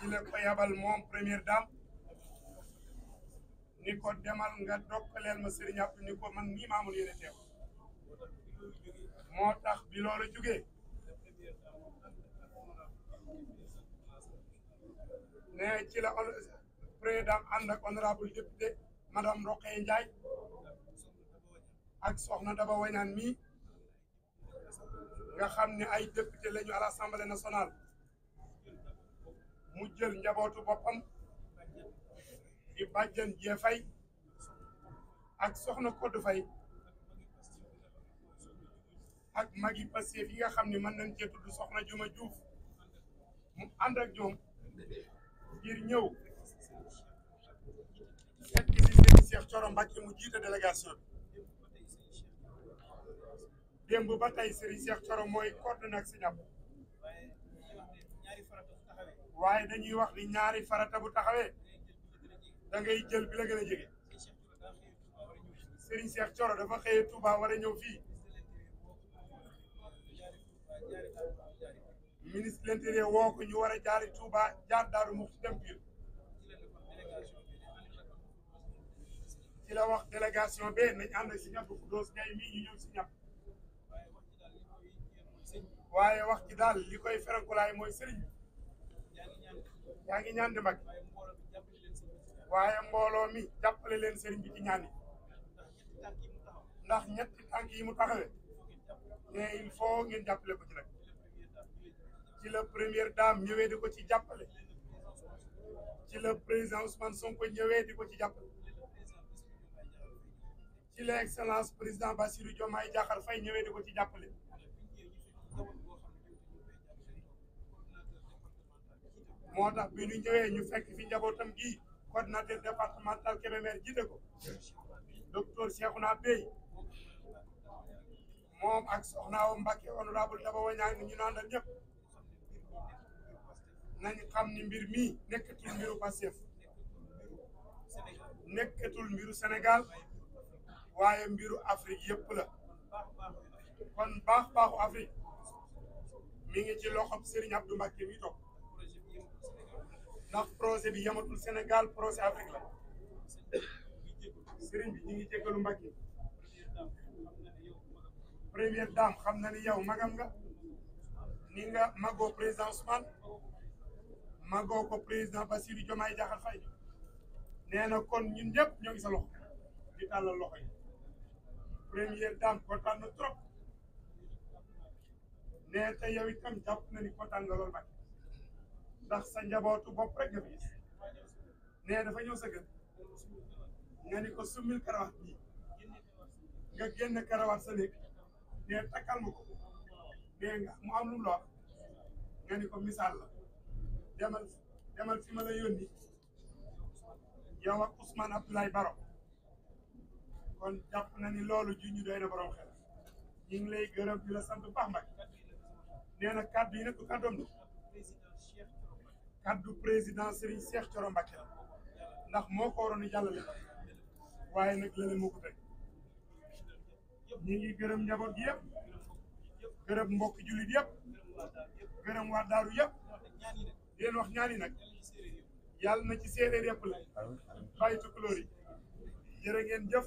ci la ko yabal moom première dame ni ko demal nga dokkaleel ma Serigne Abdou ni ko man nii maa mun yéene teew moo tax bi loolu jógee ne ci la première dame ànd ak honorable député madame Rokhaya Ndiaye ak soxna Daba Wañaan mi nga xam ne ay député lañu à l'Assemblée nationale mu jël njabootu boppam di bàjjen Jee Fay ak soxna Koddu Fay ak magi Pastef yi nga xam ne mën nañ cee tudd soxna Juma Juuf mu ànd ak ñoom ngir ñëw fekk ci Serigne Cheikh Thioro Mbacké mu jiite délégation bi démb ba tey Serigne Cheikh Thioro mooy coordonné ak Serigne Abdou waaye dañuy wax ni ñaari farata bu taxawee da ngay jël bi la gën a jege Serigne Cheikh Thioro dafa xëyee Touba war a ñëw fii ministre de l'Intérieur woo ko ñu war a jaari Touba jaar Daaru Muxti dem Pire ci la wax délégation be nañ ànd ak Serigne Abdou Khoudoss Gaye mii ñu ñëw si ñàpp waaye wax ci daal li koy ferenkulaay mooy Serigne yaa ngi ñaan di mag waaye mbooloo mi jàppale leen Serigne bi ci ñaan yi ndax ñetti tànk yi mu taxawee mais il faut ngeen jàppale ko ci nag ci la première dame ñëwee di ko ci jàppale ci la président Ousmane Sonko ñëwee di ko ci jàppale ci la excellence président Bassirou Diomaye Diakhar Faye ñëwee di ko ci jàppale moo tax bi ñu ñëwee ñu fekk fi njabootam gi coordinateur départemental Kébémer jiite ko docteur Cheikhouna Bey moom ak soxnaaw Mbacké honorable Daba Wañaan ñu àndal ñëpp nañ xam ni mbir mi nekkatul mbiru Pastef nekkatul mbiru Sénégal waaye mbiru Afrique yëpp la kon baaxu Afrique mi ngi ci loxob Serigne Abdou Mbacké mi toog ndax projet bi yamatul Sénégal projet Afrique la Serigne bi ñu ngi jéggalu Mbacké première dame xam na ni yow magam nga ni nga magoo président Ousmane magoo ko président Bassirou Diomaye Diakhar Faye nee na kon ñun ñëpp ñoo ngi sa loxo di tàllal loxo yi première dame kontaan na trop nee te yow itam jàpp na ni kontaan nga lool Mbacké ndax sa njabootu bopp rek nga fi gis nee dafa ñëw sa gën nga ni ko summil karawaat bi nga génn karawaat sa néeg nee takkal ma ko nee nga mu am lu mu la wax nga ni ko misaal la demal fi ma la yónni yow ak Ousmane Abdoulaye Baro kon jàpp na ni loolu ju ñu doy na borom xel ñu ngi lay gërëm di la sant bu baax Mbacké nee na kaddu yi nag du kàddoom la kaddu président Serigne Cheikh Thioro Mbacké la ndax moo ko waroon a jàllale waaye nag leneen moo ko teg ñu ngi gërëm njaboot gi yëpp gërëm mbokk jullit yëpp gërëm waa daaru yëpp di leen wax ñaani nag yàlla na ci séeréer yëpp la bàyyi tukulóor yi jërë ngeen jëf